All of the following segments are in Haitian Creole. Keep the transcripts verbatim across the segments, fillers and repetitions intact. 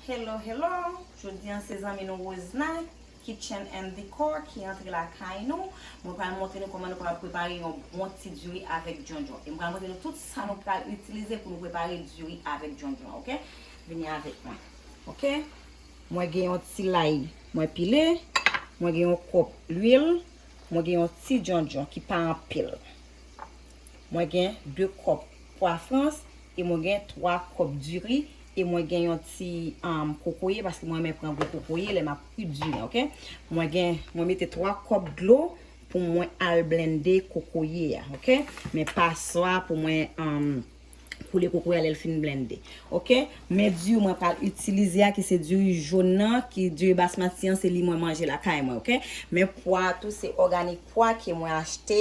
Hello, hello! Jodi a se zanmi nou Rosna Kitchen and Decor ki antre lakay nou. Mwen pral montre nou kòman nou kapab prepare yon bon ti diri avèk djondjon. E mwen pral montre nou tout sa nou pral itilize pou nou prepare diri avèk djondjon, oke? Vini avèk mwen, oke? Mwen gen yon ti lay mwen pile, mwen gen yon kòp lwil, mwen gen yon ti djondjon ki pa anpil. Mwen gen de kòp pwa frans e mwen gen twa kòp diri e mwen gen yon ti um, kokoye paske mwen renmen pran gwo kokoye lè m ap kwi diri, oke? Mwen gen, mwen mete twa kòp dlo pou mwen al blende kokoye a, oke? Men pa swa pou mwen um, koule kokoye a lè l fin blende, oke? Men diri mwen pral itilize a ki se diri jòn nan, ki diri basmati an, se li mwen manje lakay mwen, oke? Men pwa tou se òganik pwa ke mwen achte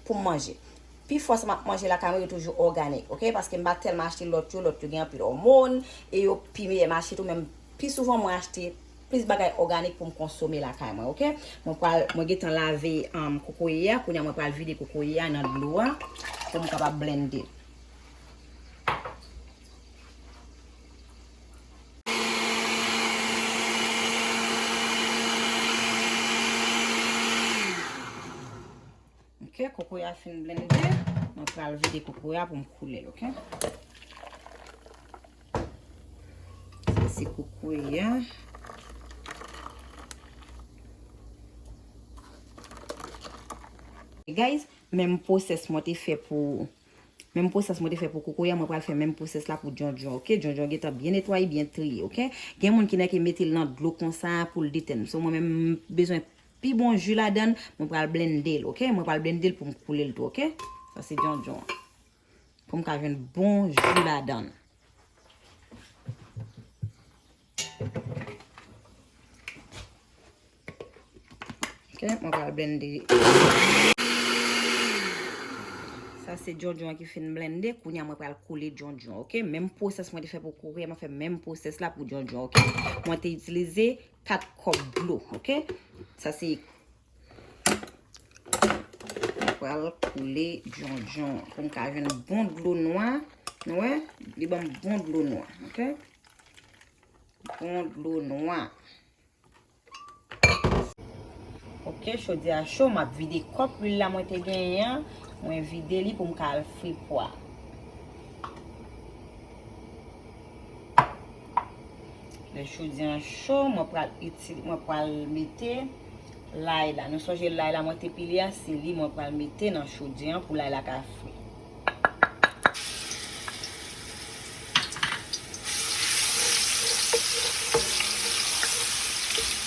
pou m manje. Pi fò sa m ap manje lakay mwen yo toujou òganik, oke? Paske m pa tèlman achte lòt yo, lòt yo gen anpil òmòn e yo pi meyè mache tou, men pi souvan mwen achte plis bagay òganik pou m konsome lakay mwen, oke? Mwen pral, mwen gentan lave um, kokoye a, kounye a mwen pral vide kokoye a nan dlo a pou m kapab blende. Ok, kokoye a fin blende. Mwen pral vide kokoye a pou m koule l, ok? Sa se kokoye a. Guys, menm pwosès mwen te fè pou Menm pwosès mwen te fè pou kokoye a, mwen pral fè menm pwosès la pou djondjon, ok? Djondjon gentan byen netwaye, byen triye, ok? Gen moun ki nèke mete l nan dlo konsa pou l detenn. So mwen menm m bezwen pi bon ji ladann, mwen pral blende l, ok? Mwen pral blende l pou m koule l tou, ok? Sa se djondjon an. Pou m ka jwenn bon ji ladann. Ok, mwen pral blende. Sa se djondjon an ki fin blende. Kounye a mwen pral koule djondjon, ok? Menm pwosès mwen te fè pou kokoye a, mwen fè menm pwosès la pou djondjon, ok? Mwen te itilize kat kòp dlo, ok? Sa se Mwen pral koule djondjon pou m ka jwenn bon dlo nwa. Nou wè? Li ban m bon dlo nwa, ok? Bon dlo nwa. Ok, chodyè a cho, m ap vide kòp lwil la mwen te genyen an. Mwen vide li pou m ka al fri pwa. Lè chodyè an cho, mwen pral itil-, mwen pral mete lay la. Nou sonje lay la mwen te pile a, se li mwen pral mete nan chodyè an pou lay la ka fri.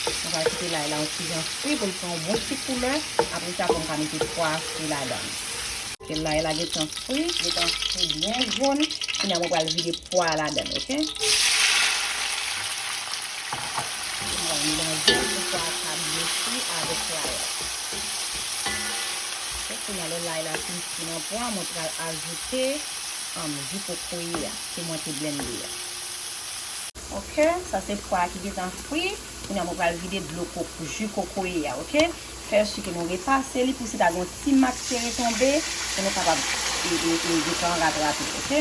Mwen pral kite lay la yon ti jan fri pou l pran yon bon ti koulè. Apre sa, pou m ka mete pwa fri ladan l. Ke lay la gentan fri, gentan fri byen jòn. Kounye a mwen pral vide pwa a ladan l, ok? Mwen pral melanje pou pwa a ka byen fri avèk lay la. Ok, kounye a lè lay la fin fri nan pwa, mwen pral ajoute, um, ji kokoye a ke mwen te blende a. Ok, sa se pwa a ki gentan fri. Kounye a mwen pral vide dlo koko, ji kokoye a, ok? Fè si ke nou repase li pou si ta gen yon ti mak te retonbe, pou nou kapab e, e, e, gentan ratrape, ok?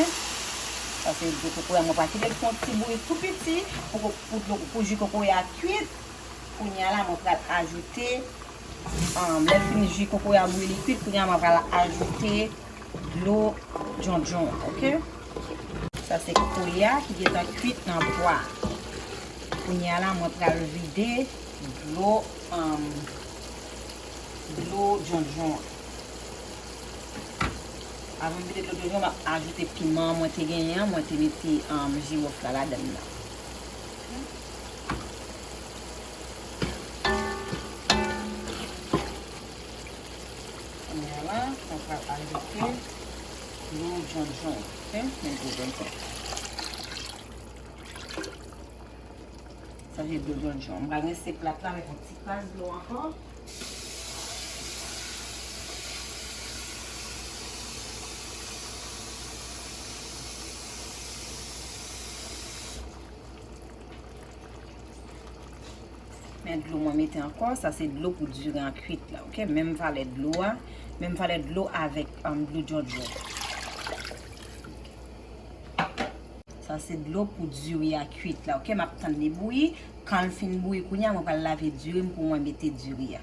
Sa se dlo kokoye a, mwen pral kite l fè yon ti bouyi tou piti pou, pou, dlo, pou ji kokoye a kwit. Kounye a la, mwen pral ajoute, um, lè l fin ji kokoye a bouyi li kwit, kounye a mwen pral ajoute dlo djondjon, ok? Sa se kokoye a ki gentan kwit nan pwa. Kounye a la, mwen pral vide dlo, um, dlo djondjon an. Avan m vide dlo djondjon, m ap ajoute piman mwen te genyen an, mwen te mete, um, jiwòf la ladann nan. Kounye a la, mwen pral ajoute dlo djondjon, ok? Men dlo djondjon. Sa se dlo djondjon. Mwen pral rense plat la avèk yon ti kras dlo ankò. Men dlo mwen mete ankò, sa se dlo pou diri an kwit la, ok? Menm valè dlo a, menm valè dlo avèk, um, dlo djondjon. Sa se dlo pou diri a kwit la, oke? M ap tann li bouyi. Kan l fin bouyi kounye a, mwen pral lave diri m pou mwen mete diri a.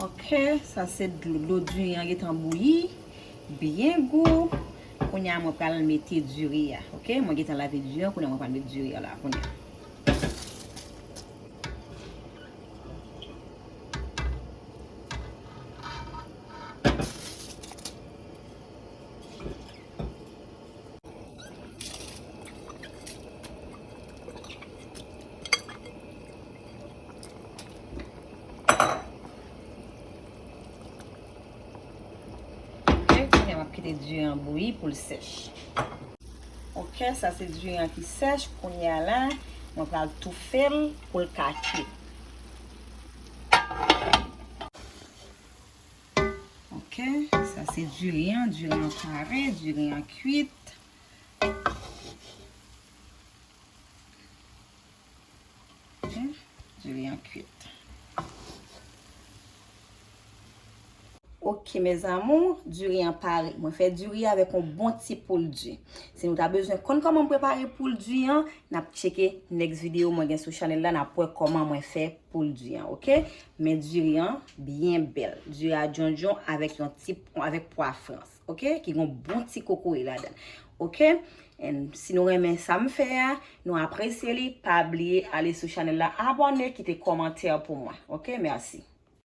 Oke, sa se dlo, dlo diri an gentan bouyi. Byen gou. Kounye a, mwen pral mete diri a, oke? Mwen gentan lave diri an, kounye a, mwen pral mete diri a la, kounye a. Ok, kounye a m ap kite diri an bouyi pou l sèch. Ok, sa se diri an ki sèch. Kounye a la, mwen pral toufe l pou l ka kwit. Ok, sa se diri an, diri an pare, diri an kwit. Ok, diri an kwit. Ok, mes amours, diri an pare. Mwen fè diri avèk yon bon ti poul di. Si nou ta bezwen konn kòman m prepare poul di an, n ap tcheke next video mwen gen sou chanèl la, n ap wè kòman mwen fè poul di an, ok? Men diri an byen bèl. Diri a djondjon avèk yon ti, avèk pwa frans, ok? Ki gon bon ti kokoye ladan, ok? And si nou renmen sa m fè a, nou apresye li, pa bliye ale sou chanèl la, abòne, kite kòmantè pou mwen, ok? Mèsi.